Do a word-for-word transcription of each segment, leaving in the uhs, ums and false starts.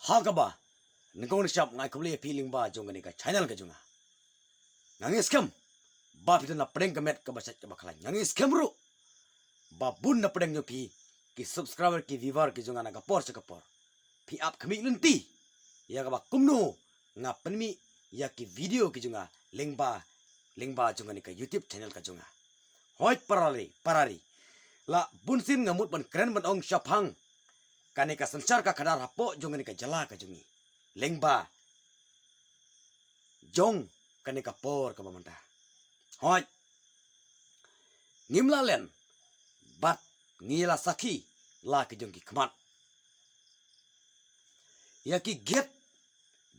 Ha kaba nyngkong nyngshap nga ai khublei ïa phi lyngba jong kane ka channel ka jong nga. Nga ngeit skhem ba phi don na pdeng ka met kaba shait kaba khlaiñ. Nga ngeit skhem ruh ba bun na pdeng jong phi ki subscriber ki viewer ki jong nga na ka por sha ka por phi ap khmih lynti ïa kaba kumno nga pynmih ïa ki video ki jong nga lyngba, lyngba jong kane ka YouTube channel ka jong nga. Hooid para ri, para ri, la bun sien nga mut ban kren ban ong shaphang kane ka synshar ka khadar hapoh jong kane ka jylla ka jong ngi lyngba jong kane ka por kaba mynta. Hooid, ngim lah len bad ngi la sakhi la ki jong ki khmat. Ïa ki gate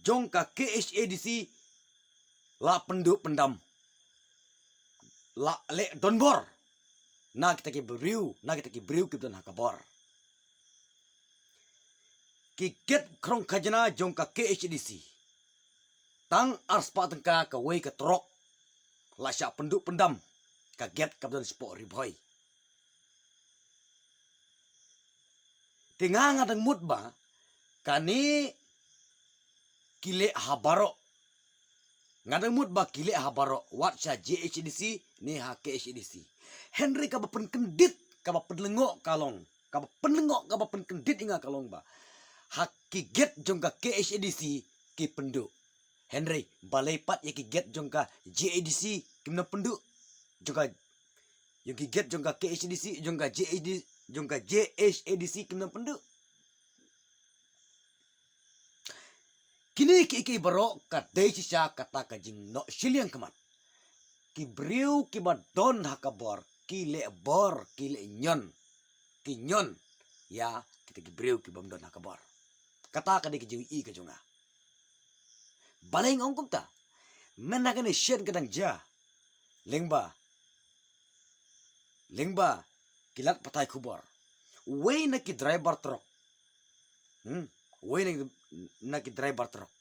jong ka KHADC la pynduh pyndam, la leh donbor na kita ki briew, na kita ki briew ki don ha ka bor. Ki gate khrong khajna jong ka KHADC, tang arspah tyngka kawei ka trok, la shah pynduh pyndam ka gate kaba don shapoh Ri Bhoi. Te nga, nga dang mut ba kane ki leh ha baroh. Nga dang mut ba ki leh ha baroh, wat sha JHADC ne ha KHADC. Hynrei kaba pynkyndit, kaba pynlyngngoh ka long, kaba pynlyngngoh, kaba pynkyndit ïa nga ka long ba ha ki gate jong ka KHADC ki pynduh, hynrei balei pat ïa ki gate jong ka JADC kim nang pynduh? Jong ka, jong ki gate jong ka KHADC, jong ka JAD, jong ka JHADC kim nang pynduh? Kine kiei kiei baroh ka dei shisha kata ka jingnoh shiliang khmat. Ki briew kiba don ha ka bor ki leh bor, ki leh ñion, ki ñion ïa kita ki briew ki bym don ha ka bor. Kata ka dei ka jingïohi ka jong nga. Balei nga ong kumta? Mynta kane shen ka dang jia lyngba, lyngba ki lad pathai khubor. Uwei na ki driver truck, hmm, uwei na ki, na ki driver truck